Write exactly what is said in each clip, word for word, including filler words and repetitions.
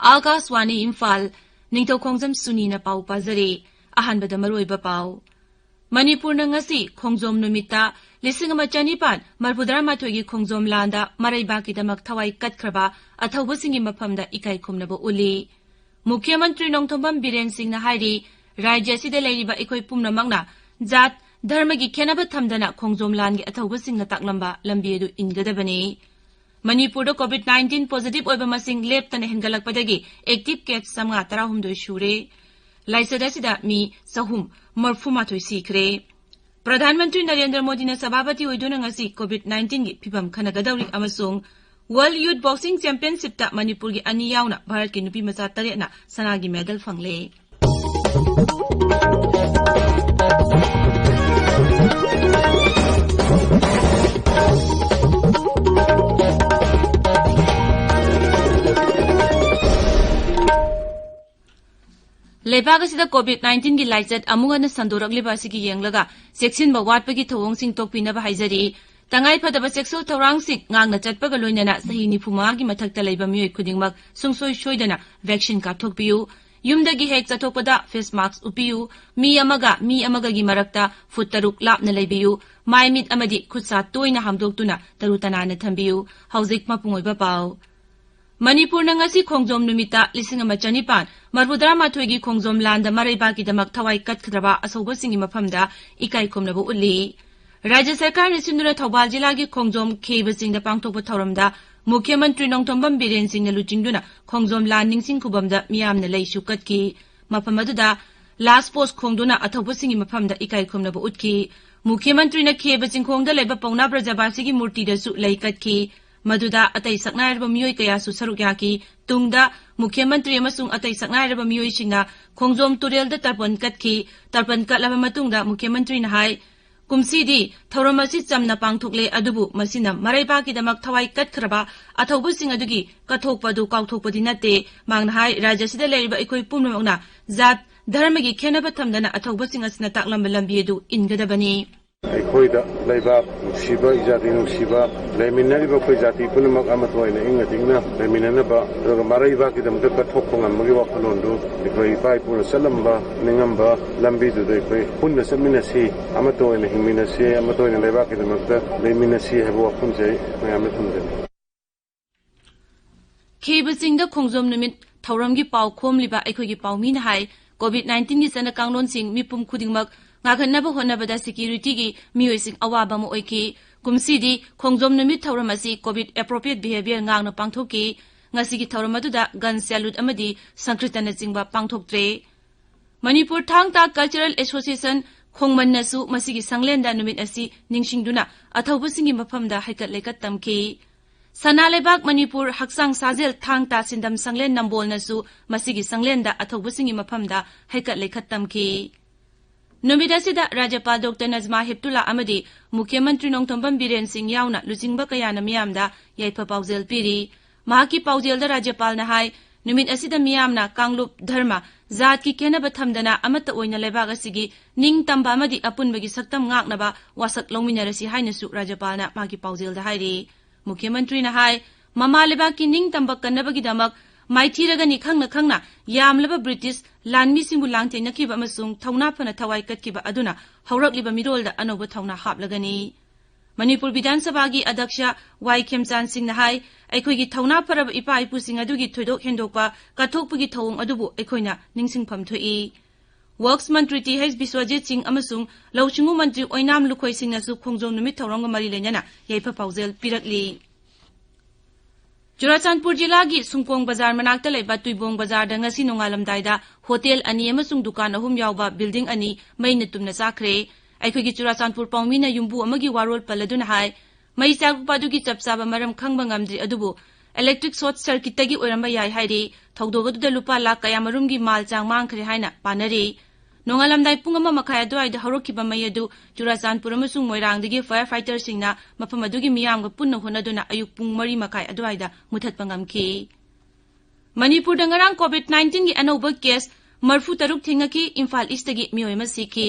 ꯑꯥꯀꯥꯁꯋꯥꯅꯤ ꯏꯝꯐꯥꯜ, ꯅꯤꯡꯊꯧꯈꯣꯡꯖꯝ ꯁꯨꯅꯤꯅ ꯄꯥꯎ ꯄꯥꯖꯔꯤ꯫ ꯑꯍꯥꯟꯕꯗ ꯃꯔꯨꯑꯣꯏꯕ ꯄꯥꯎ꯫ ꯃꯅꯤꯄꯨꯔꯅ ꯉꯁꯤ ꯈꯣꯡꯖꯣꯝ ꯅꯨꯃꯤꯠꯇ ꯂꯤꯁꯤꯡ ꯑꯃ ꯆꯅꯤꯄꯥꯟ ꯃꯔꯐꯨꯇꯔꯥꯃꯥꯊꯣꯏꯒꯤ ꯈꯣꯡꯖꯣꯝ ꯂꯥꯟꯗ ꯃꯔꯩꯕꯥꯛꯀꯤꯗꯃꯛ ꯊꯋꯥꯏ ꯀꯠꯈ꯭ꯔꯕ ꯑꯊꯧꯕꯁꯤꯡꯒꯤ ꯃꯐꯝꯗ ꯏꯀꯥꯏ ꯈꯨꯝꯅꯕ ꯎꯠꯂꯤ꯫ ꯃꯨꯈ꯭ꯌ ꯃꯟꯇ꯭ꯔꯤ ꯅꯣꯡꯊꯣꯝꯕꯝ ꯕꯤꯔꯦꯟ ꯁꯤꯡꯅ ꯍꯥꯏꯔꯤ, ꯔꯥꯖ꯭ꯌ ꯑꯁꯤꯗ ꯂꯩꯔꯤꯕ ꯑꯩꯈꯣꯏ ꯄꯨꯝꯅꯃꯛꯅ ꯖꯥꯠ, ꯙꯔꯃꯒꯤ ꯈꯦꯠꯅꯕ ꯊꯝꯗꯅ ꯈꯣꯡꯖꯣꯝ ꯂꯥꯟꯒꯤ ꯑꯊꯧꯕꯁꯤꯡꯅ ꯇꯥꯛꯂꯝꯕ ꯂꯝꯕꯤ ꯑꯗꯨ ꯏꯟꯒꯗꯕꯅꯤ꯫ ꯃꯅꯤꯄꯨꯔꯗ COVID nineteen positive ꯑꯣꯏꯕ ꯃꯁꯤꯡ ꯂꯦꯞꯇꯅ ꯍꯦꯟꯒꯠꯂꯛꯄꯗꯒꯤ active case ꯆꯥꯝꯃꯉꯥ ꯇꯔꯥꯍꯨꯝꯗꯣꯏ ꯁꯨꯔꯦ꯫ ꯂꯥꯏꯆꯠ ꯑꯁꯤꯗ ꯃꯤ ꯆꯍꯨꯝ ꯃꯔꯐꯨꯃꯥꯊꯣꯏ ꯁꯤꯈ꯭ꯔꯦ꯫ ꯄ꯭ꯔꯙꯥꯟ ꯃꯟꯇ꯭ꯔꯤ ꯅꯔꯦꯟꯗ꯭ꯔ ꯃꯣꯗꯤꯅ ꯁꯚꯥꯄꯇꯤ ꯑꯣꯏꯗꯨꯅ ꯉꯁꯤ COVID nineteenꯒꯤ ꯐꯤꯚꯝ ꯈꯟꯅꯒꯗꯧꯔꯤ ꯑꯃꯁꯨꯡ World Youth Boxing Championshipꯇ ꯃꯅꯤꯄꯨꯔꯒꯤ ꯑꯅꯤ ꯌꯥꯎꯅ ꯚꯥꯔꯠꯀꯤ ꯅꯨꯄꯤ ꯃꯆꯥ ꯇꯔꯦꯠꯅ ꯁꯅꯥꯒꯤ medal ꯐꯪꯂꯦ꯫ ꯂꯩꯕꯥꯛ ꯑꯁꯤꯗ COVID nineteenꯒꯤ ꯂꯥꯏꯆꯠ ꯑꯃꯨꯛ ꯍꯟꯅ ꯁꯟꯗꯣꯔꯛꯂꯤꯕ ꯑꯁꯤꯒꯤ ꯌꯦꯡꯂꯒ ꯆꯦꯛꯁꯤꯟꯕ ꯋꯥꯠꯄꯒꯤ ꯊꯧꯑꯣꯡꯁꯤꯡ ꯇꯣꯛꯄꯤꯅꯕ ꯍꯥꯏꯖꯔꯤ꯫ ꯇꯉꯥꯏ ꯐꯗꯕ ꯆꯦꯛꯁꯤꯜ ꯊꯧꯔꯥꯡꯁꯤꯡ ꯉꯥꯛꯅ ꯆꯠꯄꯒ ꯂꯣꯏꯅꯅ ꯆꯍꯤ ꯅꯤꯐꯨ ꯃꯉꯥꯒꯤ ꯃꯊꯛꯇ ꯂꯩꯕ ꯃꯤꯑꯣꯏ ꯈꯨꯗꯤꯡꯃꯛ ꯁꯨꯡꯁꯣꯏ ꯁꯣꯏꯗꯅ vaccine ꯀꯥꯞꯊꯣꯛꯄꯤꯌꯨ꯫ ꯌꯨꯝꯗꯒꯤ ꯍꯦꯛ ꯆꯠꯊꯣꯛꯄꯗ face mask ꯎꯞꯄꯤꯌꯨ꯫ ꯃꯤ ꯑꯃꯒ ꯃꯤ ꯑꯃꯒꯒꯤ ꯃꯔꯛꯇ foot ꯇꯔꯨꯛ ꯂꯥꯞꯅ ꯂꯩꯕꯤꯌꯨ꯫ ꯃꯥꯏ ꯃꯤꯠ ꯑꯃꯗꯤ ꯈꯨꯠ ꯁꯥ ꯇꯣꯏꯅ ꯍꯥꯝꯗꯣꯛꯇꯨꯅ ꯇꯔꯨ ꯇꯅꯥꯟꯅ ꯊꯝꯕꯤꯌꯨ꯫ ꯍꯧꯖꯤꯛ ꯃꯄꯨꯡ ꯑꯣꯏꯕ ꯄꯥꯎ꯫ ꯃꯅꯤꯄꯨꯔꯅ ꯉꯁꯤ ꯈꯣꯡꯖꯣꯝ ꯅꯨꯃꯤꯠꯇ ꯂꯤꯁꯤꯡ ꯑꯃ ꯆꯅꯤꯄꯥꯟ ꯃꯔꯐꯨꯇꯔꯥꯃꯥꯊꯣꯏꯒꯤ ꯈꯣꯡꯖꯣꯝ ꯂꯥꯟꯗ ꯃꯔꯩꯕꯥꯛꯀꯤꯗꯃꯛ ꯊꯋꯥꯏ ꯀꯠꯈ꯭ꯔꯕ ꯑꯁꯧꯕꯁꯤꯡꯒꯤ ꯃꯐꯝꯗ ꯏꯀꯥꯏ ꯈꯨꯝꯅꯕ ꯎꯠꯂꯤ꯫ ꯔꯥꯖ꯭ꯌ ꯁꯔꯀꯥꯔꯅ ꯁꯤꯟꯗꯨꯅ ꯊꯧꯕꯥꯜ ꯖꯤꯂꯥꯒꯤ ꯈꯣꯡꯖꯣꯝ ꯈꯦꯕ ꯆꯤꯡꯗ ꯄꯥꯡꯊꯣꯛꯄ ꯊꯧꯔꯝꯗ ꯃꯨꯈ꯭ꯌ ꯃꯟꯇ꯭ꯔꯤ ꯅꯣꯡꯊꯣꯝꯕꯝ ꯕꯤꯔꯦꯟ ꯁꯤꯡꯅ ꯂꯨꯆꯤꯡꯗꯨꯅ ꯈꯣꯡꯖꯣꯝ ꯂꯥꯟ ꯅꯤꯡꯁꯤꯡ ꯈꯨꯕꯝꯗ ꯃꯤꯌꯥꯝꯅ ꯂꯩꯁꯨ ꯀꯠꯈꯤ꯫ ꯃꯐꯝ ꯑꯗꯨꯗ last post ꯈꯣꯡꯗꯨꯅ ꯑꯊꯧꯕꯁꯤꯡꯒꯤ ꯃꯐꯝꯗ ꯏꯀꯥꯏ ꯈꯨꯝꯅꯕ ꯎꯠꯈꯤ꯫ ꯃꯨꯈ꯭ꯌ ꯃꯟꯇ꯭ꯔꯤꯅ ꯈꯦꯕ ꯆꯤꯡꯈꯣꯡꯗ ꯂꯩꯕ ꯄꯥꯎꯅꯥ ꯕ꯭ꯔꯖꯕꯥꯁꯤꯒꯤ ꯃꯨꯔꯇꯤꯗꯁꯨ ꯂꯩ ꯀꯠꯈꯤ꯫ ꯃꯗꯨꯗ ꯑꯇꯩ ꯁꯛꯅꯥꯏꯔꯕ ꯃꯤꯑꯣꯏ ꯀꯌꯥꯁꯨ ꯁꯔꯨꯛ ꯌꯥꯈꯤ꯫ ꯇꯨꯡꯗ ꯃꯨꯈ꯭ꯌ ꯃꯟꯇ꯭ꯔꯤ ꯑꯃꯁꯨꯡ ꯑꯇꯩ ꯁꯛꯅꯥꯏꯔꯕ ꯃꯤꯑꯣꯏꯁꯤꯡꯅ ꯈꯣꯡꯖꯣꯝ ꯇꯨꯔꯦꯜꯗ ꯇꯔꯄꯟ ꯀꯠꯈꯤ꯫ ꯇꯔꯄꯟ ꯀꯠꯂꯕ ꯃꯇꯨꯡꯗ ꯃꯨꯈ꯭ꯌ ꯃꯟꯇ꯭ꯔꯤꯅ ꯍꯥꯏ, ꯀꯨꯝꯁꯤꯗꯤ ꯊꯧꯔꯝ ꯑꯁꯤ ꯆꯝꯅ ꯄꯥꯡꯊꯣꯛꯂꯦ, ꯑꯗꯨꯕꯨ ꯃꯁꯤꯅ ꯃꯔꯩꯕꯥꯛꯀꯤꯗꯃꯛ ꯊꯋꯥꯏ ꯀꯠꯈ꯭ꯔꯕ ꯑꯊꯧꯕꯁꯤꯡ ꯑꯗꯨꯒꯤ ꯀꯠꯊꯣꯛꯄ ꯑꯗꯨ ꯀꯥꯎꯊꯣꯛꯄꯗꯤ ꯅꯠꯇꯦ꯫ ꯃꯍꯥꯛꯅ ꯍꯥꯏ, ꯔꯥꯖ꯭ꯌ ꯑꯁꯤꯗ ꯂꯩꯔꯤꯕ ꯑꯩꯈꯣꯏ ꯄꯨꯝꯅꯃꯛꯅ ꯖꯥꯠ, ꯙꯔꯃꯒꯤ ꯈꯦꯟꯅꯕ ꯊꯝꯗꯅ ꯑꯊꯧꯕꯁꯤꯡ ꯑꯁꯤꯅ ꯇꯥꯛꯂꯝꯕ ꯂꯝꯕꯤ ꯑꯗꯨ ꯏꯟꯒꯗꯕꯅꯤ꯫ ꯑꯩꯈꯣꯏꯗ ꯂꯩꯕꯥꯛ ꯅꯨꯡꯁꯤꯕ, ꯏꯖꯥꯇꯤ ꯅꯨꯡꯁꯤꯕ, ꯂꯩꯃꯤꯟꯅꯔꯤꯕ ꯑꯩꯈꯣꯏ ꯖꯥꯇꯤ ꯄꯨꯝꯅꯃꯛ ꯑꯃꯠꯇ ꯑꯣꯏꯅ ꯏꯪꯅ ꯆꯤꯛꯅ ꯂꯩꯃꯤꯟꯅꯅꯕ, ꯑꯗꯨꯒ ꯃꯔꯩꯕꯥꯛꯀꯤꯗꯃꯛꯇ ꯀꯠꯊꯣꯛꯄ ꯉꯝꯕꯒꯤ ꯋꯥꯈꯜꯂꯣꯟꯗꯨ ꯑꯩꯈꯣꯏ ꯏꯄꯥ ꯏꯄꯨꯅ ꯆꯠꯂꯝꯕ, ꯅꯤꯡꯉꯝꯕ ꯂꯝꯕꯤꯗꯨꯗ ꯑꯩꯈꯣꯏ ꯄꯨꯟꯅ ꯆꯠꯃꯤꯟꯅꯁꯤ, ꯑꯃꯠꯇ ꯑꯣꯏꯅ ꯍꯤꯡꯃꯤꯟꯅꯁꯤ, ꯑꯃꯠꯇ ꯑꯣꯏꯅ ꯂꯩꯕꯥꯛꯀꯤꯗꯃꯛꯇ ꯂꯩꯃꯤꯟꯅꯁꯤ ꯍꯥꯏꯕ ꯋꯥꯐꯝꯁꯦ ꯑꯩ ꯃꯌꯥꯝꯗ ꯊꯝꯖꯅꯤꯡꯏ꯫ ꯈꯦꯕ ꯆꯤꯡꯗ ꯈꯣꯡꯖꯣꯝ ꯅꯨꯃꯤꯠ ꯊꯧꯔꯝꯒꯤ ꯄꯥꯎ ꯈꯣꯝꯂꯤꯕ ꯑꯩꯈꯣꯏꯒꯤ ꯄꯥꯎꯃꯤꯅ ꯍꯥꯏ, ꯀꯣꯚꯤꯗ ꯅꯥꯏꯟꯇꯤꯟꯒꯤ ꯆꯠꯅ ꯀꯥꯡꯂꯣꯟꯁꯤꯡ ꯃꯤꯄꯨꯝ ꯈꯨꯗꯤꯡꯃꯛ ꯉꯥꯛꯍꯟꯅꯕ ꯍꯣꯠꯅꯕꯗ ꯁꯦꯀ꯭ꯌꯨꯔꯤꯇꯤꯒꯤ ꯃꯤꯑꯣꯏꯁꯤꯡ ꯑꯋꯥꯕ ꯑꯃ ꯑꯣꯏꯈꯤ꯫ ꯀꯨꯝꯁꯤꯗꯤ ꯈꯣꯡꯖꯣꯝ ꯅꯨꯃꯤꯠ ꯊꯧꯔꯝ ꯑꯁꯤ ꯀꯣꯚꯤꯗ ꯑꯦꯄ꯭ꯔꯣꯄ꯭ꯔꯤꯌꯦꯠ ꯕꯤꯍꯦꯕꯤꯌꯔ ꯉꯥꯛꯅ ꯄꯥꯡꯊꯣꯛꯈꯤ꯫ ꯉꯁꯤꯒꯤ ꯊꯧꯔꯝ ꯑꯗꯨꯗ ꯒꯟ ꯁꯦꯂꯨꯠ ꯑꯃꯗꯤ ꯁꯪꯀ꯭ꯔꯤꯇꯅꯆꯤꯡꯕ ꯄꯥꯡꯊꯣꯛꯇ꯭ꯔꯦ꯫ ꯃꯅꯤꯄꯨꯔ ꯊꯥꯡ ꯇꯥ ꯀꯜꯆꯔꯦꯜ ꯑꯦꯁꯣꯁꯤꯌꯦꯁꯟ ꯈꯣꯡꯃꯟꯅꯁꯨ ꯃꯁꯤꯒꯤ ꯁꯪꯂꯦꯟꯗ ꯅꯨꯃꯤꯠ ꯑꯁꯤ ꯅꯤꯡꯁꯤꯡꯗꯨꯅ ꯑꯊꯧꯕꯁꯤꯡꯒꯤ ꯃꯐꯝꯗ ꯍꯩꯀꯠ ꯂꯩꯀꯠ ꯇꯝꯈꯤ꯫ ꯁꯅꯥ ꯂꯩꯕꯥꯛ ꯃꯅꯤꯄꯨꯔ ꯍꯛꯆꯥꯡ ꯁꯥꯖꯦꯜ ꯊꯥꯡ ꯇꯥ ꯁꯤꯟꯗꯝ ꯁꯪꯂꯦꯟ ꯅꯝꯕꯣꯜꯅꯁꯨ ꯃꯁꯤꯒꯤ ꯁꯪꯂꯦꯟꯗ ꯑꯊꯧꯕꯁꯤꯡꯒꯤ ꯃꯐꯝꯗ ꯍꯩꯀꯠ ꯂꯩꯈꯠ ꯇꯝꯈꯤ꯫ ꯅꯨꯃꯤꯠ ꯑꯁꯤꯗ ꯔꯥꯖ꯭ꯌꯄꯥꯜ ꯗꯣꯛꯇꯔ ꯅꯖꯃꯥ ꯍꯦꯞꯇꯨꯂꯥ ꯑꯃꯗꯤ ꯃꯨꯈ꯭ꯌ ꯃꯟꯇ꯭ꯔꯤ ꯅꯣꯡꯊꯣꯝꯕꯝ ꯕꯤꯔꯦꯟ ꯁꯤꯡ ꯌꯥꯎꯅ ꯂꯨꯆꯤꯡꯕ ꯀꯌꯥꯅ ꯃꯤꯌꯥꯝꯗ ꯌꯥꯏꯐ ꯄꯥꯎꯖꯦꯜ ꯄꯤꯔꯤ꯫ ꯃꯍꯥꯛꯀꯤ ꯄꯥꯎꯖꯦꯜꯗ ꯔꯥꯖ꯭ꯌꯄꯥꯜꯅ ꯍꯥꯏ, ꯅꯨꯃꯤꯠ ꯑꯁꯤꯗ ꯃꯤꯌꯥꯝꯅ ꯀꯥꯡꯂꯨꯞ, ꯙꯔꯃ, ꯖꯥꯠꯀꯤ ꯈꯦꯟꯅꯕ ꯊꯝꯗꯅ ꯑꯃꯠꯇ ꯑꯣꯏꯅ ꯂꯩꯕꯥꯛ ꯑꯁꯤꯒꯤ ꯅꯤꯡꯇꯝꯕ ꯑꯃꯗꯤ ꯑꯄꯨꯟꯕꯒꯤ ꯁꯛꯇꯝ ꯉꯥꯛꯅꯕ ꯋꯥꯁꯛ ꯂꯧꯃꯤꯟꯅꯔꯁꯤ ꯍꯥꯏꯅꯁꯨ ꯔꯥꯖ꯭ꯌꯄꯥꯜꯅ ꯃꯥꯒꯤ ꯄꯥꯎꯖꯦꯜꯗ ꯍꯥꯏꯔꯤ꯫ ꯃꯨꯈ꯭ꯌ ꯃꯟꯇ꯭ꯔꯤꯅ ꯍꯥꯏ, ꯃꯃꯥ ꯂꯩꯕꯥꯛꯀꯤ ꯅꯤꯡꯇꯝꯕ ꯀꯟꯅꯕꯒꯤꯗꯃꯛ ꯃꯥꯏꯊꯤꯔꯒꯅꯤ ꯈꯪꯅ ꯈꯪꯅ ꯌꯥꯝꯂꯕ ꯕ꯭ꯔꯤꯇꯤꯁ ꯂꯥꯟꯃꯤꯁꯤꯡꯕꯨ ꯂꯥꯟꯊꯦꯡꯅꯈꯤꯕ ꯑꯃꯁꯨꯡ ꯊꯧꯅꯥ ꯐꯅ ꯊꯋꯥꯏ ꯀꯠꯈꯤꯕ ꯑꯗꯨꯅ ꯍꯧꯔꯛꯂꯤꯕ ꯃꯤꯔꯣꯜꯗ ꯑꯅꯧꯕ ꯊꯧꯅꯥ ꯍꯥꯞꯂꯒꯅꯤ꯫ ꯃꯅꯤꯄꯨꯔ ꯕꯤꯙꯥꯟ ꯁꯚꯥꯒꯤ ꯑꯗ꯭ꯌꯛꯁ ꯋꯥꯏ ꯈꯦꯝꯆꯥꯟ ꯁꯤꯡꯅ ꯍꯥꯏ, ꯑꯩꯈꯣꯏꯒꯤ ꯊꯧꯅꯥ ꯐꯔꯕ ꯏꯄꯥ ꯏꯄꯨꯁꯤꯡ ꯑꯗꯨꯒꯤ ꯊꯣꯏꯗꯣꯛ ꯍꯦꯟꯗꯣꯛꯄ ꯀꯠꯊꯣꯛꯄꯒꯤ ꯊꯧꯑꯣꯡ ꯑꯗꯨꯕꯨ ꯑꯩꯈꯣꯏꯅ ꯅꯤꯡꯁꯤꯡꯐꯝ ꯊꯣꯛꯏ꯫ ꯋꯔꯛꯁ ꯃꯟꯇ꯭ꯔꯤ ꯇꯤ ꯍꯩꯆ ꯕꯤꯁ꯭ꯋꯖꯤꯠ ꯁꯤꯡ ꯑꯃꯁꯨꯡ ꯂꯧꯎ ꯁꯤꯡꯎ ꯃꯟꯇ꯭ꯔꯤ ꯑꯣꯏꯅꯥꯝ ꯂꯨꯈꯣꯏ ꯁꯤꯡꯅꯁꯨ ꯈꯣꯡꯖꯣꯝ ꯅꯨꯃꯤꯠ ꯊꯧꯔꯝꯒ ꯃꯔꯤ ꯂꯩꯅꯅ ꯌꯥꯏꯐ ꯄꯥꯎꯖꯦꯜ ꯄꯤꯔꯛꯂꯤ꯫ ꯆꯨꯔꯥꯆꯥꯟꯄꯨꯔ ꯖꯤꯂꯥꯒꯤ ꯁꯨꯡꯀꯣꯡ ꯕꯖꯥꯔ ꯃꯅꯥꯛꯇ ꯂꯩꯕ ꯇꯨꯏꯕꯣꯡ ꯕꯖꯥꯔꯗ ꯉꯁꯤ ꯅꯣꯡꯉꯥꯜꯂꯝꯗꯥꯏꯗ ꯍꯣꯇꯦꯜ ꯑꯅꯤ ꯑꯃꯁꯨꯡ ꯗꯨꯀꯥꯟ ꯑꯍꯨꯝ ꯌꯥꯎꯕ ꯕꯤꯜꯗꯤꯡ ꯑꯅꯤ ꯃꯩꯅ ꯇꯨꯝꯅ ꯆꯥꯛꯈ꯭ꯔꯦ꯫ ꯑꯩꯈꯣꯏꯒꯤ ꯆꯨꯔꯥꯆꯥꯟꯄꯨꯔ ꯄꯥꯎꯃꯤꯅ ꯌꯨꯝꯕꯨ ꯑꯃꯒꯤ ꯋꯥꯔꯣꯜ ꯄꯜꯂꯗꯨꯅ ꯍꯥꯏ, ꯃꯩ ꯆꯥꯛꯄ ꯑꯗꯨꯒꯤ ꯆꯞ ꯆꯥꯕ ꯃꯔꯝ ꯈꯪꯕ ꯉꯝꯗ꯭ꯔꯤ, ꯑꯗꯨꯕꯨ ꯏꯂꯦꯛꯇ꯭ꯔꯤꯛ ꯁꯣꯔꯠ ꯁꯔꯀꯤꯠꯇꯒꯤ ꯑꯣꯏꯔꯝꯕ ꯌꯥꯏ ꯍꯥꯏꯔꯤ꯫ ꯊꯧꯗꯣꯛ ꯑꯗꯨꯗ ꯂꯨꯄꯥ ꯂꯥꯈ ꯀꯌꯥꯃꯔꯨꯝꯒꯤ ꯃꯥꯜ ꯆꯥꯡ ꯃꯥꯡꯈ꯭ꯔꯦ ꯍꯥꯏꯅ ꯄꯥꯅꯔꯤ꯫ ꯅꯣꯡꯉꯥꯜꯂꯝꯗꯥꯏ ꯄꯨꯡ ꯑꯃ ꯃꯈꯥꯏ ꯑꯗꯨꯋꯥꯏꯗ ꯍꯧꯔꯛꯈꯤꯕ ꯃꯩ ꯑꯗꯨ ꯆꯨꯔꯥꯆꯥꯟꯄꯨꯔ ꯑꯃꯁꯨꯡ ꯃꯣꯏꯔꯥꯡꯗꯒꯤ ꯐꯥꯌꯔ ꯐꯥꯏꯇꯔꯁꯤꯡꯅ ꯃꯐꯝ ꯑꯗꯨꯒꯤ ꯃꯤꯌꯥꯝꯒ ꯄꯨꯟꯅ ꯍꯣꯠꯅꯗꯨꯅ ꯑꯌꯨꯛ ꯄꯨꯡ ꯃꯔꯤ ꯃꯈꯥꯏ ꯑꯗꯨꯋꯥꯏꯗ ꯃꯨꯊꯠꯄ ꯉꯝꯈꯤ꯫ ꯃꯅꯤꯄꯨꯔꯗ ꯉꯔꯥꯡ ꯀꯣꯚꯤꯗ ꯅꯥꯏꯟꯇꯤꯟꯒꯤ ꯑꯅꯧꯕ ꯀꯦꯁ ꯃꯔꯐꯨ ꯇꯔꯨꯛ ꯊꯦꯡꯅꯈꯤ꯫ ꯏꯝꯐꯥꯜ ꯏꯁꯇꯒꯤ ꯃꯤꯑꯣꯏ ꯑꯃ ꯁꯤꯈꯤ꯫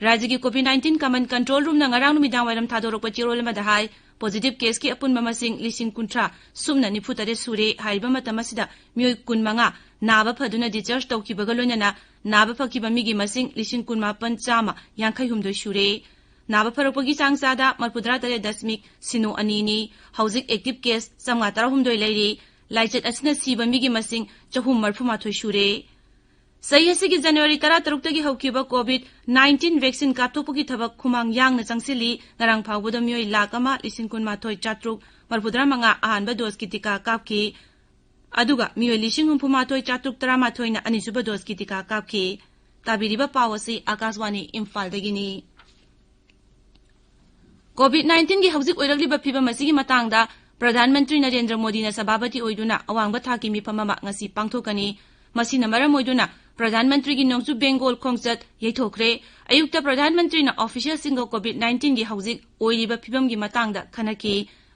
ꯔꯥꯖ꯭ꯌꯒꯤ COVID nineteen Command Control Roomꯅ ꯉꯔꯥꯡ ꯅꯨꯃꯤꯗꯥꯡ ꯋꯥꯏꯔꯝ ꯊꯥꯗꯣꯔꯛꯄ ꯆꯦꯔꯣꯜ ꯑꯃꯗ ꯍꯥꯏ, positive caseꯀꯤ ꯑꯄꯨꯟꯕ ꯃꯁꯤꯡ ꯂꯤꯁꯤꯡ ꯀꯨꯟꯊ꯭ꯔꯥ ꯁꯨꯞꯅ ꯅꯤꯐꯨ ꯇꯔꯦꯠ ꯁꯨꯔꯦ꯫ ꯍꯥꯏꯔꯤꯕ ꯃꯇꯝ ꯑꯁꯤꯗ ꯃꯤꯑꯣꯏ ꯀꯨꯟꯃꯉꯥ ꯅꯥꯕ ꯐꯗꯨꯅ discharge ꯇꯧꯈꯤꯕꯒ ꯂꯣꯏꯅꯅ ꯅꯥꯕ ꯐꯈꯤꯕ ꯃꯤꯒꯤ ꯃꯁꯤꯡ ꯂꯤꯁꯤꯡ ꯀꯨꯟꯃꯥꯄꯟ ꯆꯥꯝꯃ ꯌꯥꯡꯈꯩ ꯍꯨꯝꯗꯣꯏ ꯁꯨꯔꯦ꯫ ꯅꯥꯕ ꯐꯔꯛꯄꯒꯤ ꯆꯥꯡ ꯆꯥꯗ ꯃꯔꯤꯐꯨꯇꯔꯥ ꯇꯔꯦꯠ ꯗꯁꯃꯤꯛ ꯁꯤꯅꯣ ꯑꯅꯤꯅꯤ꯫ ꯍꯧꯖꯤꯛ active case ꯆꯥꯝꯃꯉꯥ ꯇꯔꯥꯍꯨꯝꯗꯣꯏ ꯂꯩꯔꯤ꯫ ꯂꯥꯏꯆꯠ ꯑꯁꯤꯅ ꯁꯤꯕ ꯃꯤꯒꯤ ꯃꯁꯤꯡ ꯆꯍꯨꯝ ꯃꯔꯤꯐꯨ ꯃꯥꯊꯣꯏ ꯁꯨꯔꯦ꯫ ꯆꯍꯤ ꯑꯁꯤꯒꯤ January ꯇꯔꯥꯇꯔꯨꯛꯇꯒꯤ ꯍꯧꯈꯤꯕ COVID nineteen vaccine ꯀꯥꯞꯊꯣꯛꯄꯒꯤ ꯊꯕꯛ ꯈꯨꯃꯥꯡ ꯌꯥꯡꯅ ꯆꯪꯁꯤꯜꯂꯤ꯫ ꯉꯔꯥꯡ ꯐꯥꯎꯕꯗ ꯃꯤꯑꯣꯏ ꯂꯥꯈ ꯑꯃ ꯂꯤꯁꯤꯡ ꯀꯨꯟꯃꯥꯊꯣꯏ ꯆꯥꯇ꯭ꯔꯨꯛ ꯃꯔꯤꯐꯨꯇꯔꯥ ꯃꯉꯥ ꯑꯍꯥꯟꯕ doseꯀꯤ ꯇꯤꯀꯥ ꯀꯥꯞꯈꯤ꯫ ꯑꯗꯨꯒ ꯃꯤꯑꯣꯏ ꯂꯤꯁꯤꯡ ꯍꯨꯝꯐꯨ ꯃꯥꯊꯣꯏ ꯆꯥꯇ꯭ꯔꯨꯛ ꯇꯔꯥꯃꯥꯊꯣꯏꯅ ꯑꯅꯤꯁꯨꯕ doseꯀꯤ ꯇꯤꯀꯥ ꯀꯥꯞꯈꯤ꯫ ꯇꯥꯕꯤꯔꯤꯕ ꯄꯥꯎ ꯑꯁꯤ ꯑꯥꯀꯥꯁꯕꯥꯅꯤ ꯏꯝꯐꯥꯜꯗꯒꯤꯅꯤ꯫ COVID nineteenꯒꯤ ꯍꯧꯖꯤꯛ ꯑꯣꯏꯔꯛꯂꯤꯕ ꯐꯤꯕꯝ ꯑꯁꯤꯒꯤ ꯃꯇꯥꯡꯗ ꯄ꯭ꯔꯙꯥꯟ ꯃꯟꯇ꯭ꯔꯤ ꯅꯔꯦꯟꯗ꯭ꯔ ꯃꯣꯗꯤꯅ ꯁꯚꯥꯄꯇꯤ ꯑꯣꯏꯗꯨꯅ ꯑꯋꯥꯡꯕ ꯊꯥꯛꯀꯤ ꯃꯤꯐꯝ ꯑꯃ ꯉꯁꯤ ꯄꯥꯡꯊꯣꯛꯀꯅꯤ꯫ ꯃꯁꯤꯅ ꯃꯔꯝ ꯑꯣꯏꯗꯨꯅ ꯄ꯭ꯔꯙꯥꯟ ꯃꯟꯇ꯭ꯔꯤꯒꯤ ꯅꯣꯡꯆꯨꯞ ꯕꯦꯡꯒꯣꯜ ꯈꯣꯡꯆꯠ ꯌꯩꯊꯣꯛꯈ꯭ꯔꯦ꯫ ꯑꯌꯨꯛꯇ ꯄ꯭ꯔꯙꯥꯟ ꯃꯟꯇ꯭ꯔꯤꯅ officialꯁꯤꯡꯒ COVID nineteenꯒꯤ ꯍꯧꯖꯤꯛ ꯑꯣꯏꯔꯤꯕ ꯐꯤꯕꯝꯒꯤ ꯃꯇꯥꯡꯗ ꯈꯟꯅꯈꯤ꯫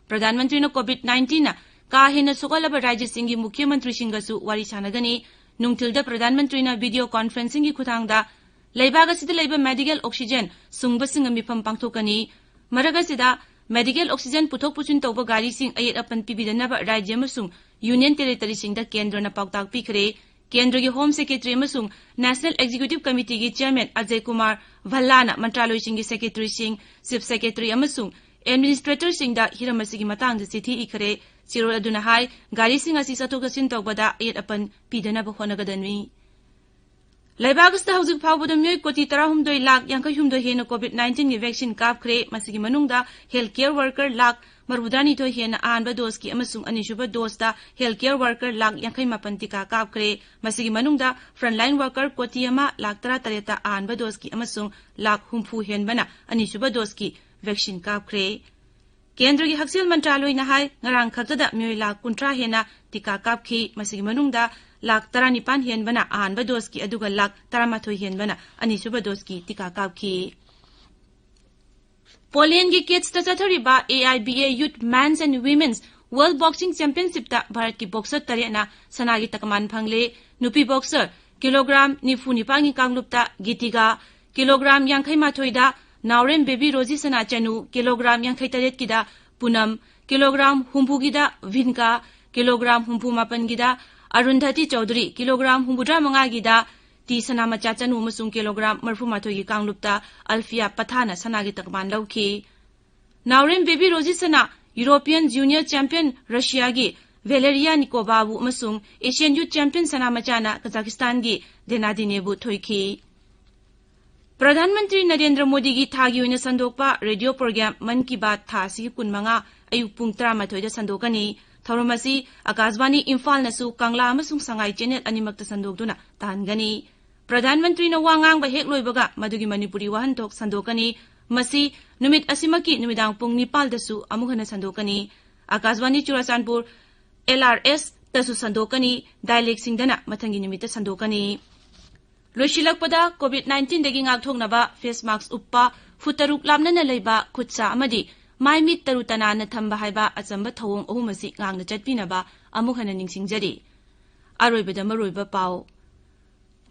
ꯄ꯭ꯔꯙꯥꯟ ꯃꯟꯇ꯭ꯔꯤꯅ COVID nineteenꯅ ꯀꯥ ꯍꯦꯟꯅ ꯁꯣꯛꯍꯜꯂꯕ ꯔꯥꯖ꯭ꯌꯁꯤꯡꯒꯤ ꯃꯨꯈ꯭ꯌ ꯃꯟꯇ꯭ꯔꯤꯁꯤꯡꯒꯁꯨ ꯋꯥꯔꯤ ꯁꯥꯟꯅꯒꯅꯤ꯫ ꯅꯨꯡꯊꯤꯜꯗ ꯄ꯭ꯔꯙꯥꯟ ꯃꯟꯇ꯭ꯔꯤꯅ video conferencingꯒꯤ ꯈꯨꯠꯊꯥꯡꯗ ꯂꯩꯕꯥꯛ ꯑꯁꯤꯗ ꯂꯩꯕ medical oxygen ꯁꯨꯡꯕꯁꯤꯡꯒ ꯃꯤꯐꯝ ꯄꯥꯡꯊꯣꯛꯀꯅꯤ꯫ ꯃꯔꯛ ꯑꯁꯤꯗ medical oxygen ꯄꯨꯊꯣꯛ ꯄꯨꯁꯤꯟ ꯇꯧꯕ ꯒꯥꯔꯤꯁꯤꯡ ꯑꯌꯦꯠ ꯑꯄꯟ ꯄꯤꯕꯤꯗꯅꯕ ꯔꯥꯖ꯭ꯌ ꯑꯃꯁꯨꯡ union territoryꯁꯤꯡꯗ ꯀꯦꯟꯗ꯭ꯔꯅ ꯄꯥꯎꯇꯥꯛ ꯄꯤꯈ꯭ꯔꯦ꯫ ꯀꯦꯟꯗ꯭ꯔꯒꯤ Home Secretary ꯑꯃꯁꯨꯡ National Executive Committeeꯒꯤ Chairman Ajay Kumar ꯚꯜꯂꯥꯅ ꯃꯟꯇ꯭ꯔꯥꯂꯣꯏꯁꯤꯡꯒꯤ secretaryꯁꯤꯡ, chief secretary ꯑꯃꯁꯨꯡ administratorꯁꯤꯡꯗ ꯍꯤꯔꯝ ꯑꯁꯤꯒꯤ ꯃꯇꯥꯡꯗ ꯆꯤꯊꯤ ꯏꯈ꯭ꯔꯦ꯫ ꯆꯦꯔꯣꯜ ꯑꯗꯨꯅ ꯍꯥꯏ, ꯒꯥꯔꯤꯁꯤꯡ ꯑꯁꯤ ꯆꯠꯊꯣꯛ ꯆꯠꯁꯤꯟ ꯇꯧꯕꯗ ꯑꯌꯦꯠ ꯑꯄꯟ ꯄꯤꯗꯅꯕ ꯍꯣꯠꯅꯒꯗꯕꯅꯤ꯫ ꯂꯩꯕꯥꯛ ꯑꯁꯤꯗ ꯍꯧꯖꯤꯛ ꯐꯥꯎꯕꯗ ꯃꯤꯑꯣꯏ ꯀꯣꯇꯤ ꯇꯔꯥꯍꯨꯝꯗꯣꯏ ꯂꯥꯈ ꯌꯥꯡꯈꯩ ꯍꯨꯝꯗꯣꯏ ꯍꯦꯟꯅ COVID nineteenꯒꯤ vaccine ꯀꯥꯞꯈ꯭ꯔꯦ꯫ ꯃꯁꯤꯒꯤ ꯃꯅꯨꯡꯗ health care worker ꯂꯥꯈ ꯃꯔꯤꯐꯨꯇꯔꯥꯅꯤꯊꯣꯏ ꯍꯦꯟꯅ ꯑꯍꯥꯟꯕ doseꯀꯤ ꯑꯃꯁꯨꯡ ꯑꯅꯤꯁꯨꯕ doseꯇ health care worker ꯂꯥꯈ ꯌꯥꯡꯈꯩ ꯃꯥꯄꯟ ꯇꯤꯀꯥ ꯀꯥꯞꯈ꯭ꯔꯦ꯫ ꯃꯁꯤꯒꯤ ꯃꯅꯨꯡꯗ frontline worker ꯀꯣꯇꯤ ꯑꯃ ꯂꯥꯈ ꯇꯔꯥꯇꯔꯦꯠꯇ ꯑꯍꯥꯟꯕ doseꯀꯤ ꯑꯃꯁꯨꯡ ꯂꯥꯈ ꯍꯨꯝꯐꯨ ꯍꯦꯟꯕꯅ ꯑꯅꯤꯁꯨꯕ doseꯀꯤ vaccine ꯀꯥꯞꯈ꯭ꯔꯦ꯫ ꯀꯦꯟꯗ꯭ꯔꯒꯤ ꯍꯛꯁꯦꯜ ꯃꯟꯇ꯭ꯔꯥꯂꯣꯏꯅ ꯍꯥꯏ, ꯉꯔꯥꯡ ꯈꯛꯇꯗ ꯃꯤꯑꯣꯏ ꯂꯥꯈ ꯀꯨꯟꯊ꯭ꯔꯥ ꯍꯦꯟꯅ ꯇꯤꯀꯥ ꯀꯥꯞꯈꯤ꯫ ꯃꯁꯤꯒꯤ ꯃꯅꯨꯡꯗ ꯂꯥꯈ ꯇꯔꯥꯅꯤꯄꯥꯟ ꯍꯦꯟꯕꯅ ꯑꯍꯥꯟꯕ doseꯀꯤ, ꯑꯗꯨꯒ ꯂꯥꯈ ꯇꯔꯥꯃꯥꯊꯣꯏ ꯍꯦꯟꯕꯅ ꯑꯅꯤꯁꯨꯕ doseꯀꯤ ꯇꯤꯀꯥ ꯀꯥꯞꯈꯤ꯫ ꯄꯣꯂꯦꯟꯒꯤ ꯀꯦꯠꯁꯇ ꯆꯠꯊꯔꯤꯕ AIBA Youth Men's and Women's World Boxing Championshipꯇ ꯚꯥꯔꯠꯀꯤ boxer ꯇꯔꯦꯠꯅ ꯁꯅꯥꯒꯤ ꯇꯀꯃꯥꯟ ꯐꯪꯂꯦ꯫ ꯅꯨꯄꯤ boxer kilogram ꯅꯤꯐꯨ ꯅꯤꯄꯥꯟꯒꯤ ꯀꯥꯡꯂꯨꯞꯇ ꯒꯤꯇꯤꯒꯥ ꯀꯤꯂꯣꯒ꯭ꯔꯥꯝ ꯌꯥꯡꯈꯩ ꯃꯥꯊꯣꯏꯗ ꯅꯥꯎꯔꯦꯝ ꯕꯦꯕꯤ ꯔꯣꯖꯤ ꯁꯅꯥ ꯆꯅꯨ, ꯀꯤꯂꯣꯒ꯭ꯔꯥꯝ ꯌꯥꯡꯈꯩ ꯇꯔꯦꯠꯀꯤꯗ ꯄꯨꯅꯝ, ꯀꯤꯂꯣꯒ꯭ꯔꯥꯝ ꯍꯨꯝꯐꯨꯒꯤꯗ ꯚꯤꯟꯀꯥ, ꯀꯤꯂꯣꯒ꯭ꯔꯥꯝ ꯍꯨꯝꯐꯨ ꯃꯥꯄꯟꯒꯤꯗ ꯑꯔꯨꯟꯙꯇꯤ ꯆꯧꯙꯨꯔꯤ, ꯀꯤꯂꯣꯒ꯭ꯔꯥꯝ ꯍꯨꯝꯐꯨꯇꯔꯥ ꯃꯉꯥꯒꯤꯗ ꯇꯤ ꯁꯅꯥꯃꯆꯥ ꯆꯅꯨ ꯑꯃꯁꯨꯡ ꯀꯤꯂꯣꯒ꯭ꯔꯥꯝ ꯃꯔꯤꯐꯨ ꯃꯥꯊꯣꯏꯒꯤ ꯀꯥꯡꯂꯨꯞꯇ ꯑꯜꯐꯤꯌꯥ ꯄꯊꯥꯅ ꯁꯅꯥꯒꯤ ꯇꯛꯃꯥꯟ ꯂꯧꯈꯤ꯫ ꯅꯥꯎꯔꯦꯝ ꯕꯦꯕꯤ ꯔꯣꯖꯤ ꯁꯅꯥ ꯌꯨꯔꯣꯄꯤꯌꯟ ꯖꯨꯅꯤꯌꯔ ꯆꯦꯝꯄꯤꯌꯟ ꯔꯁꯤꯌꯥꯒꯤ ꯚꯦꯂꯦꯔꯤꯌꯥ ꯅꯤꯀꯣꯕꯥꯕꯨ ꯑꯃꯁꯨꯡ ꯑꯦꯁꯤꯌꯟ ꯌꯨꯠ ꯆꯦꯝꯄꯤꯌꯟ ꯁꯅꯥꯃꯆꯥꯅ ꯀꯖꯥꯈꯤꯁꯇꯥꯟꯒꯤ ꯗꯦꯅꯥꯗꯤꯅꯦꯕꯨ ꯊꯣꯏꯈꯤ꯫ ꯄ꯭ꯔꯙꯥꯟ ꯃꯟꯇ꯭ꯔꯤ ꯅꯔꯦꯟꯗ꯭ꯔ ꯃꯣꯗꯤꯒꯤ ꯊꯥꯒꯤ ꯑꯣꯏꯅ ꯁꯟꯗꯣꯛꯄ ꯔꯦꯗꯤꯑꯣ ꯄ꯭ꯔꯣꯒ꯭ꯔꯥꯝ ꯃꯟ ꯀꯤ ꯕꯥꯠ ꯊꯥ ꯑꯁꯤꯒꯤ ꯀꯨꯟꯃꯉꯥ ꯑꯌꯨꯛ ꯄꯨꯡ ꯇꯔꯥꯃꯥꯊꯣꯏꯗ ꯁꯟꯗꯣꯛꯀꯅꯤ꯫ ꯊꯧꯔꯝ ꯑꯁꯤ ꯑꯀꯥꯁꯕꯥꯅꯤ ꯏꯝꯐꯥꯜꯅꯁꯨ ꯀꯪꯂꯥ ꯑꯃꯁꯨꯡ ꯁꯉꯥꯏ ꯆꯦꯅꯦꯜ ꯑꯅꯤꯃꯛꯇ ꯁꯟꯗꯣꯛꯇꯨꯅ ꯇꯥꯍꯟꯒꯅꯤ꯫ ꯄ꯭ꯔꯙꯥꯟ ꯃꯟꯇ꯭ꯔꯤꯅ ꯋꯥ ꯉꯥꯡꯕ ꯍꯦꯛ ꯂꯣꯏꯕꯒ ꯃꯗꯨꯒꯤ ꯃꯅꯤꯄꯨꯔꯤ ꯋꯥꯍꯟꯊꯣꯛ ꯁꯟꯗꯣꯛꯀꯅꯤ꯫ ꯃꯁꯤ ꯅꯨꯃꯤꯠ ꯑꯁꯤꯃꯛꯀꯤ ꯅꯨꯃꯤꯗꯥꯡ ꯄꯨꯡ ꯅꯤꯄꯥꯜꯗꯁꯨ ꯑꯃꯨꯛ ꯍꯟꯅ ꯁꯟꯗꯣꯛꯀꯅꯤ꯫ ꯑꯀꯥꯁꯕꯥꯅꯤ ꯆꯨꯔꯥꯆꯥꯟꯄꯨꯔ, ꯑꯦꯜ ꯑꯥꯔ ꯑꯦꯁꯇꯁꯨ ꯁꯟꯗꯣꯛꯀꯅꯤ꯫ ꯗꯥꯏꯂꯦꯛꯁꯤꯡꯗꯅ ꯃꯊꯪꯒꯤ ꯅꯨꯃꯤꯠꯇ ꯁꯟꯗꯣꯛꯀꯅꯤ꯫ ꯂꯣꯏꯁꯤꯜꯂꯛꯄꯗ, ꯀꯣꯚꯤꯗ ꯅꯥꯏꯟꯇꯤꯟꯗꯒꯤ ꯉꯥꯛꯊꯣꯛꯅꯕ ꯐꯦꯁ ꯃꯥꯛꯁ ꯎꯞꯄ, ꯐꯨꯠ ꯇꯔꯨꯛ ꯂꯥꯞꯅꯅ ꯂꯩꯕ, ꯈꯨꯠ ꯁꯥ ꯑꯃꯗꯤ ꯃꯥꯏ ꯃꯤꯠ ꯇꯔꯨ ꯇꯅꯥꯟꯅ ꯊꯝꯕ ꯍꯥꯏꯕ ꯑꯆꯝꯕ ꯊꯧꯑꯣꯡ ꯑꯍꯨꯝ ꯑꯁꯤ ꯉꯥꯛꯅ ꯆꯠꯄꯤꯅꯕ ꯑꯃꯨꯛ ꯍꯟꯅ ꯅꯤꯡꯁꯤꯡꯖꯔꯤ꯫ ꯑꯔꯣꯏꯕꯗ ꯃꯔꯨꯑꯣꯏꯕ ꯄꯥꯎ꯫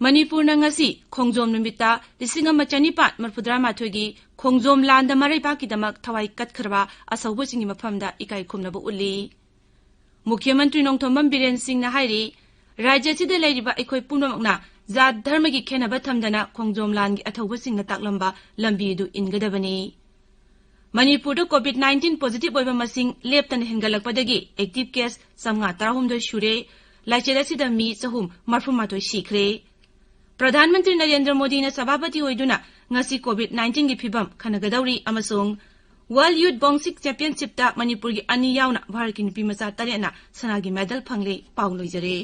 ꯃꯅꯤꯄꯨꯔꯅ ꯉꯁꯤ ꯈꯣꯡꯖꯣꯝ ꯅꯨꯃꯤꯠꯇ ꯂꯤꯁꯤꯡ ꯑꯃ ꯆꯅꯤꯄꯥꯟ ꯃꯔꯤꯐꯨꯇꯔꯥ ꯃꯥꯊꯣꯏꯒꯤ ꯈꯣꯡꯖꯣꯝ ꯂꯥꯟꯗ ꯃꯔꯩꯕꯥꯛꯀꯤꯗꯃꯛ ꯊꯋꯥꯏ ꯀꯠꯈ꯭ꯔꯕ ꯑꯁꯧꯕꯁꯤꯡꯒꯤ ꯃꯐꯝꯗ ꯏꯀꯥꯏ ꯈꯨꯝꯅꯕ ꯎꯠꯂꯤ꯫ ꯃꯨꯈ꯭ꯌ ꯃꯟꯇ꯭ꯔꯤ ꯅꯣꯡꯊꯣꯝꯕꯝ ꯕꯤꯔꯦꯟ ꯁꯤꯡꯅ ꯍꯥꯏꯔꯤ, ꯔꯥꯖ꯭ꯌ ꯑꯁꯤꯗ ꯂꯩꯔꯤꯕ ꯑꯩꯈꯣꯏ ꯄꯨꯝꯅꯃꯛꯅ ꯖꯥꯠ ꯙꯔꯃꯒꯤ ꯈꯦꯟꯅꯕ ꯊꯝꯗꯅ ꯈꯣꯡꯖꯣꯝ ꯂꯥꯟꯒꯤ ꯑꯊꯧꯕꯁꯤꯡꯅ ꯇꯥꯛꯂꯝꯕ ꯂꯝꯕꯤ ꯑꯗꯨ ꯏꯟꯒꯗꯕꯅꯤ꯫ ꯃꯅꯤꯄꯨꯔꯗ ꯀꯣꯚꯤꯗ ꯅꯥꯏꯟꯇꯤꯟ ꯄꯣꯖꯤꯇꯤꯚ ꯑꯣꯏꯕ ꯃꯁꯤꯡ ꯂꯦꯞꯇꯅ ꯍꯦꯟꯒꯠꯂꯛꯄꯗꯒꯤ ꯑꯦꯛꯇꯤꯚ ꯀꯦꯁ ꯆꯥꯝꯃꯉꯥ ꯇꯔꯥꯍꯨꯝꯗꯣꯏ ꯁꯨꯔꯦ꯫ ꯂꯥꯏꯆꯠ ꯑꯁꯤꯗ ꯃꯤ ꯆꯍꯨꯝ ꯃꯔꯤꯐꯨ ꯃꯥꯊꯣꯏ ꯁꯤꯈ꯭ꯔꯦ꯫ ꯄ꯭ꯔꯙꯥꯟ ꯃꯟꯇ꯭ꯔꯤ ꯅꯔꯦꯟꯗ꯭ꯔ ꯃꯣꯗꯤꯅ ꯁꯚꯥꯄꯇꯤ ꯑꯣꯏꯗꯨꯅ ꯉꯁꯤ ꯀꯣꯚꯤꯗ ꯅꯥꯏꯟꯇꯤꯟꯒꯤ ꯐꯤꯚꯝ ꯈꯟꯅꯒꯗꯧꯔꯤ ꯑꯃꯁꯨꯡ ꯋꯥꯔꯜꯗ ꯌꯨꯠ ꯕꯣꯛꯁꯤꯡ ꯆꯦꯝꯄꯤꯌꯟꯁꯤꯞꯇ ꯃꯅꯤꯄꯨꯔꯒꯤ ꯑꯅꯤ ꯌꯥꯎꯅ ꯚꯥꯔꯠꯀꯤ ꯅꯨꯄꯤ ꯃꯆꯥ ꯇꯔꯦꯠꯅ ꯁꯅꯥꯒꯤ ꯃꯦꯗꯜ ꯐꯪꯂꯦ꯫ ꯄꯥꯎ ꯂꯣꯏꯖꯔꯦ꯫